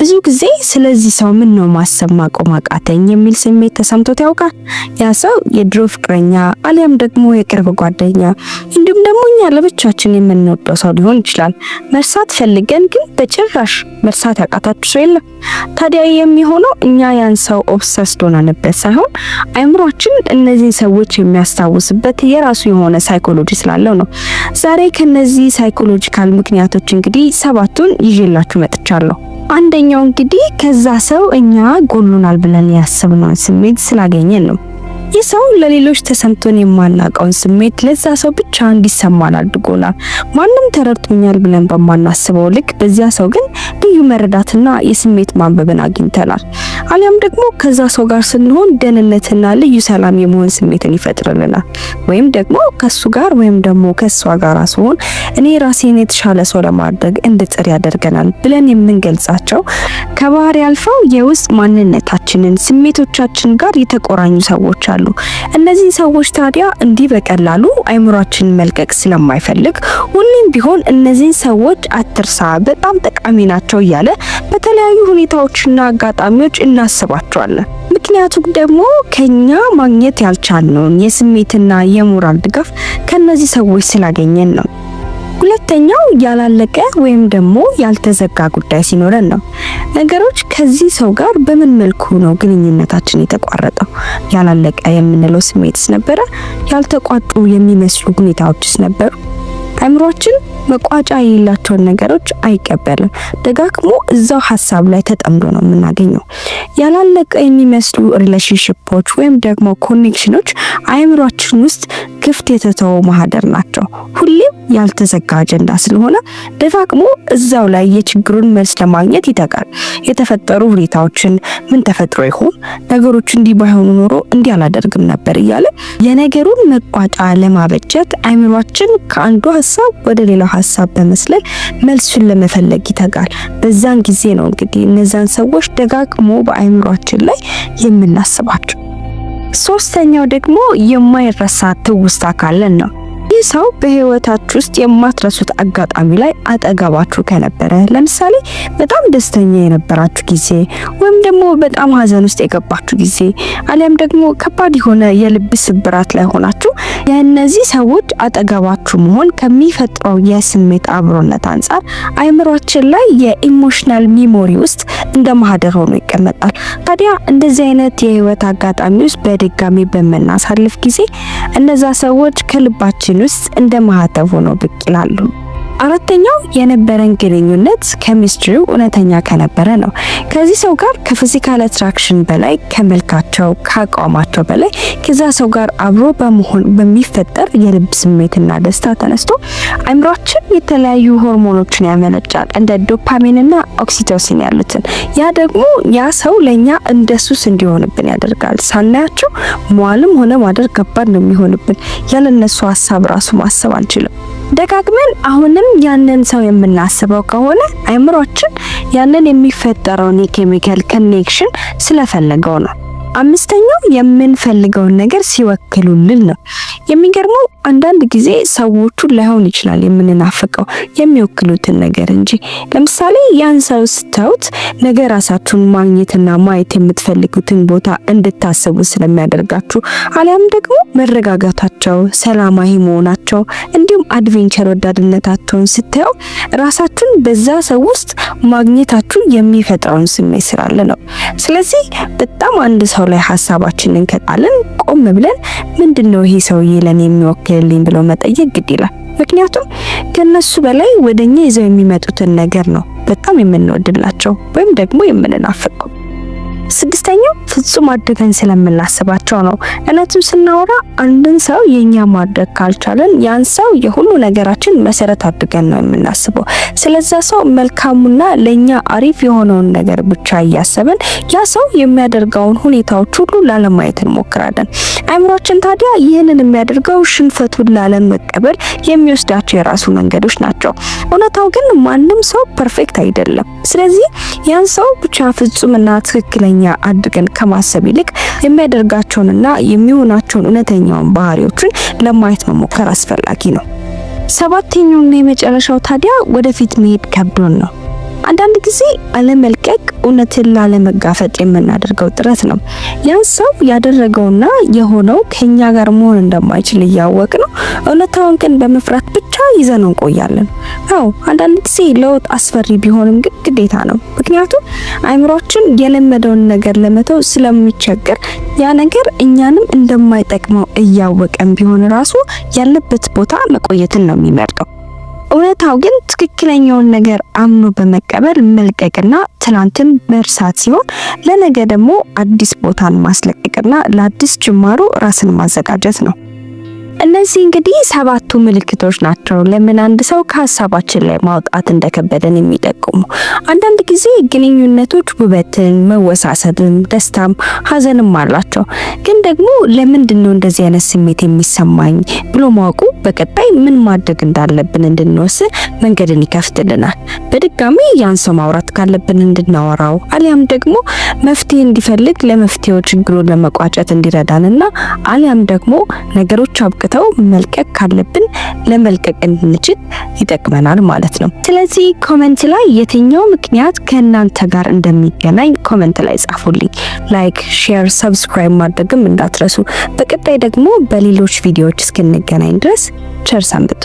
ብዙ ጊዜ ስለዚህ ሰው ምን ነው ማሰብ ማቆም አቃተኝ የሚል ስሜት ተሰምቶት ያውቃል? ያ ሰው የድሮ ፍቅረኛ አሊያም ደግሞ የቅርብ ጓደኛ እንዲሁም ደግሞ እኛ ለብቻችን የምንወደው ሰው ሊሆን ይችላል። መርሳት ፈልገን ግን በጭራሽ መርሳት ያቃታችሁ ሰው የለም። ታዲያ የሚሆነው እኛ ያን ሰው obsessed ሆነንበት ሳይሆን አይምሯችን እነዚህን ሰዎች የሚያስታውስበት የራሱ የሆነ psychology ስላለው ነው። ዛሬ ከነዚህ psychological ምክንያቶች እንግዲህ ሰባቱን ይዤላችሁ መጥቻለሁ። አንደኛው እንግዲህ ከዛ ሰው እኛ ጎሎናል ብለን ያሰብነውን ስሜት ስላገኘን ነው። ይህ ሰው ለሌሎች ተሰምቶን የማናውቀውን ስሜት ለዛ ሰው ብቻ እንዲሰማን አድርጎናል። ማንም ተረድቶኛል ብለን በማናስበው ልክ በዚያ ሰው ግን ልዩ መረዳትና የስሜት ማንበብን አግኝተናል። አሊያም ደግሞ ከዛ ሰው ጋር ስንሆን ደህንነትና ልዩ ሰላም የመሆን ስሜትን ይፈጥርልናል። ወይም ደግሞ ከሱ ጋር ወይም ደግሞ ከሷ ጋር ስሆን እኔ ራሴን የተሻለ ሰው ለማድረግ እንድጥር ያደርገናል ብለን የምንገልጻቸው ከባህሪ አልፈው የውስጥ ማንነታችንን ስሜቶቻችን ጋር የተቆራኙ ሰዎች አሉ። እነዚህን ሰዎች ታዲያ እንዲህ በቀላሉ አይምሯችንን መልቀቅ ስለማይፈልግ ሁሌም ቢሆን እነዚህን ሰዎች አትርሳ፣ በጣም ጠቃሚ ናቸው እያለ በተለያዩ ሁኔታዎችና አጋጣሚዎች እናስባቸዋለን። ምክንያቱም ደግሞ ከኛ ማግኘት ያልቻልነውን የስሜትና የሞራል ድጋፍ ከነዚህ ሰዎች ስላገኘን ነው። ሁለተኛው ያላለቀ ወይም ደግሞ ያልተዘጋ ጉዳይ ሲኖረን ነው። ነገሮች ከዚህ ሰው ጋር በምን መልኩ ነው ግንኙነታችን የተቋረጠው? ያላለቀ የምንለው ስሜትስ ነበረ? ያልተቋጩ የሚመስሉ ሁኔታዎችስ ነበሩ? አእምሯችን መቋጫ የሌላቸውን ነገሮች አይቀበልም። ደጋግሞ እዛው ሀሳብ ላይ ተጠምዶ ነው የምናገኘው። ያላለቀ የሚመስሉ relationship ኦች ወይም ደግሞ connection ኦች አእምሯችን ውስጥ ክፍት የተተወ ማህደር ናቸው። ሁሌም ያልተዘጋ አጀንዳ ስለሆነ ደጋግሞ እዛው ላይ የችግሩን መልስ ለማግኘት ይተጋል። የተፈጠሩ ሁኔታዎችን ምን ተፈጥሮ ይሆን፣ ነገሮች እንዲህ ባይሆኑ ኖሮ እንዲህ አላደርግም ነበር እያለ የነገሩን መቋጫ ለማበጀት አእምሯችን ከአንዱ ሀሳብ ወደ ሌላው ሀሳብ በመስለል መልሱን ለመፈለግ ይተጋል። በዛን ጊዜ ነው እንግዲህ እነዛን ሰዎች ደጋግሞ በአእምሯችን ላይ የምናስባቸው። ሶስተኛው ደግሞ የማይረሳ ትውስታ ካለን ነው። ይህ ሰው በህይወታችሁ ውስጥ የማትረሱት አጋጣሚ ላይ አጠገባችሁ ከነበረ፣ ለምሳሌ በጣም ደስተኛ የነበራችሁ ጊዜ ወይም ደግሞ በጣም ሀዘን ውስጥ የገባችሁ ጊዜ አሊያም ደግሞ ከባድ የሆነ የልብ ስብራት ላይ ሆናችሁ የእነዚህ ሰዎች አጠገባችሁ መሆን ከሚፈጥረው የስሜት አብሮነት አንጻር አይምሯችን ላይ የ emotional memory ውስጥ እንደ ማህደር ሆኖ ይቀመጣል። ታዲያ እንደዚህ አይነት የህይወት አጋጣሚ ውስጥ በድጋሚ በምናሳልፍ ጊዜ እነዛ ሰዎች ከልባችን ውስጥ እንደ ማህተብ ሆኖ ብቅ ይላሉ። አራተኛው የነበረን ግንኙነት ኬሚስትሪው እውነተኛ ከነበረ ነው። ከዚህ ሰው ጋር ከ physical attraction በላይ፣ ከመልካቸው ከአቋማቸው በላይ ከዛ ሰው ጋር አብሮ በመሆን በሚፈጠር የልብ ስሜትና ደስታ ተነስቶ አእምሯችን የተለያዩ ሆርሞኖችን ያመነጫል፣ እንደ dopamine ና oxytocin ያሉትን። ያ ደግሞ ያ ሰው ለኛ እንደ ሱስ እንዲሆንብን ያደርጋል። ሳናያቸው መዋልም ሆነ ማደር ከባድ ነው የሚሆንብን። ያለነሱ ሀሳብ ራሱ ማሰብ አንችልም። ደጋግመን አሁንም ያንን ሰው የምናስበው ከሆነ አይምሯችን ያንን የሚፈጠረውን የ chemical connection ስለፈለገው ነው። አምስተኛው የምንፈልገውን ነገር ሲወክሉልን ነው። የሚገርመው አንዳንድ ጊዜ ሰዎቹን ላይሆን ይችላል የምንናፍቀው፣ የሚወክሉትን ነገር እንጂ። ለምሳሌ ያን ሰው ስታዩት ነገ ራሳችሁን ማግኘትና ማየት የምትፈልጉትን ቦታ እንድታስቡ ስለሚያደርጋችሁ፣ አሊያም ደግሞ መረጋጋታቸው፣ ሰላማዊ መሆናቸው እንዲሁም adventure ወዳድነታቸውን ስታዩ ራሳችሁን በዛ ሰው ውስጥ ማግኘታችሁ የሚፈጥረውን ስሜት ስላለ ነው። ስለዚህ በጣም አንድ ሰው ላይ ሀሳባችንን ከጣልን ቆም ብለን ምንድነው ይሄ ሰውዬ ለኔ የሚወክልልኝ ብሎ መጠየቅ ግድ ይላል። ምክንያቱም ከነሱ በላይ ወደኛ ይዘው የሚመጡትን ነገር ነው በጣም የምንወድላቸው ወይም ደግሞ የምንናፍቀው። ስድስተኛው ፍጹም አድርገን ስለምናስባቸው ነው። እውነቱን ስናወራ አንድን ሰው የኛ ማድረግ ካልቻለን ያን ሰው የሁሉ ነገራችን መሰረት አድርገን ነው የምናስበው። ስለዛ ሰው መልካሙና ለኛ አሪፍ የሆነውን ነገር ብቻ እያሰብን ያ ሰው የሚያደርገውን ሁኔታዎች ሁሉ ላለማየት እንሞክራለን። አእምሯችን ታዲያ ይህንን የሚያደርገው ሽንፈቱን ላለመቀበል የሚወስዳቸው የራሱ መንገዶች ናቸው። እውነታው ግን ማንም ሰው perfect አይደለም። ስለዚህ ያን ሰው ብቻ ፍጹምና ትክክለኛ አድርገን ከማሰብ ይልቅ የሚያደርጋቸውንና የሚሆናቸውን እውነተኛውን ባህሪዎችን ለማየት መሞከር አስፈላጊ ነው። ሰባተኛውና የመጨረሻው ታዲያ ወደፊት መሄድ ከብዶን ነው። አንዳንድ ጊዜ አለመልቀቅ እውነትን ላለመጋፈጥ የምናደርገው ጥረት ነው። ያን ሰው ያደረገውና የሆነው ከኛ ጋር መሆን እንደማይችል እያወቅ ነው፣ እውነታውን ግን በመፍራት ብቻ ይዘነው እንቆያለን። አዎ፣ አንዳንድ ጊዜ ለውጥ አስፈሪ ቢሆንም ግን ግዴታ ነው። ምክንያቱም አይምሯችን የለመደውን ነገር ለመተው ስለሚቸገር ያ ነገር እኛንም እንደማይጠቅመው እያወቀን ቢሆን ራሱ ያለበት ቦታ መቆየትን ነው የሚመርጠው። እውነታው ግን ትክክለኛውን ነገር አምኖ በመቀበል መልቀቅና ትናንትን መርሳት ሲሆን ለነገ ደግሞ አዲስ ቦታን ማስለቀቅና ለአዲስ ጅማሮ ራስን ማዘጋጀት ነው። እነዚህ እንግዲህ ሰባቱ ምልክቶች ናቸው ለምን አንድ ሰው ከሀሳባችን ላይ ማውጣት እንደከበደን የሚጠቁሙ። አንዳንድ ጊዜ ግንኙነቶች ውበትን፣ መወሳሰብም፣ ደስታም ሀዘንም አላቸው። ግን ደግሞ ለምንድን ነው እንደዚህ አይነት ስሜት የሚሰማኝ ብሎ ማወቁ በቀጣይ ምን ማድረግ እንዳለብን እንድንወስን መንገድን ይከፍትልናል። በድጋሚ ያን ሰው ማውራት ካለብን እንድናወራው አሊያም ደግሞ መፍትሄ እንዲፈልግ ለመፍትሄው ችግሩን ለመቋጨት እንዲረዳንና አሊያም ደግሞ ነገሮች አብቅተው መልቀቅ ካለብን ለመልቀቅ እንድንችል ይጠቅመናል ማለት ነው። ስለዚህ comment ላይ የትኛው ምክንያት ከእናንተ ጋር እንደሚገናኝ comment ላይ ጻፉልኝ። Like፣ share፣ subscribe ማድረግም እንዳትረሱ። በቀጣይ ደግሞ በሌሎች ቪዲዮዎች እስክንገናኝ ድረስ ቸር ሰንብቱ።